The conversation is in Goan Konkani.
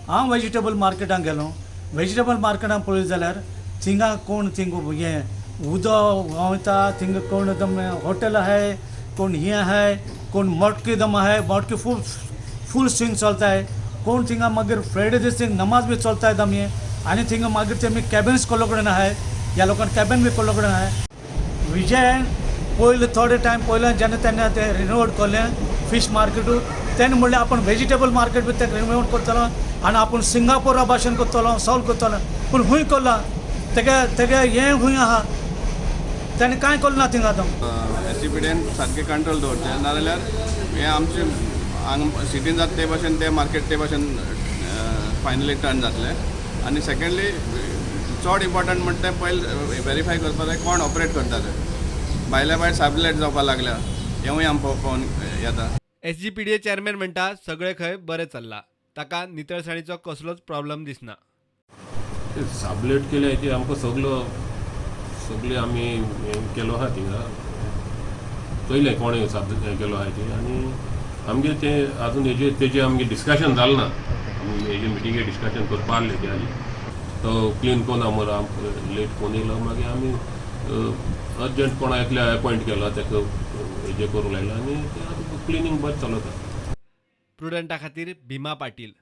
हांव वेजिटेबल मार्केटान गेलो. वेजिटेबल मार्केटान पळयत जाल्यार थिंगा कोण थिंग हें उदक व्हांवता. थिंगा कोण एकदम हॉटेल आहाय, कोण हें आहाय, कोण मटकी दम आहाय. मटकी फूल फूल स्विंग चलताय. कोण थिंगा मागीर फ्रायडे दीस थिंग नमाज बी चलताय दम. आनी थिंगा मागीर तेमी कॅबिन्स केल्लो कडेन आहाय. ह्या लोकांक कॅबिन बी केल्लो कडेन आहाय. विजयन पयले थोडे टायम पयलें जेन्ना तेन्ना तें रिनोवेट केलें फीश मार्केटू, तेन्ना म्हणलें आपूण वेजिटेबल मार्केट बी तें रिनोवेट करतलो आनी आपूण सिंगापोरा भाशेन करतलो, सॉल्व करतलो. पूण खूंय करला तेगे? तेगे हें खूंय आहा? तेणें कांय केलें ना थिंगा आतां. एसजीपीडीएन सारकें कंट्रोल दवरचें, नाजाल्यार हें आमचें हांगा सिटीन जाता ते भाशेन ते मार्केट ते भाशेन फायनली टर्न जातलें. आनी सेकेंडली, चड इम्पॉर्टंट म्हणटा तें पयलीं वेरीफाय करपा जाय कोण ऑपरेट करता ते. भायल्या भायर सबलेट जावपा लागल्या, हेंवूय आमकां पळोवन येता. एसजीपीडीए चेअरमॅन म्हणटा, सगळें खंय बरें चल्लां, ताका नितळसाणीचो कसलोच प्रॉब्लम दिसना. ते सबलेट केले ती आमकां सगलो सगळे आमी हें केलो आहा. थिंगा पयलें कोणें सब हें केलो आहा ती आनी आमगे तें आजून हेजे तेजें आमगे डिस्कशन जालें ना. आमी हेजे मिटिंगे डिस्कशन करपा आहलें ते आनी तो क्लीन कोना मरो, आमकां लेट फोन येयलो. मागीर आमी अर्जंट कोणा एकल्या एपॉयंट केला, ताका हेजें करूंक लायलो आनी तें आतां क्लिनींग बरें चलता. प्रुडंटा खातीर भीमा पाटील.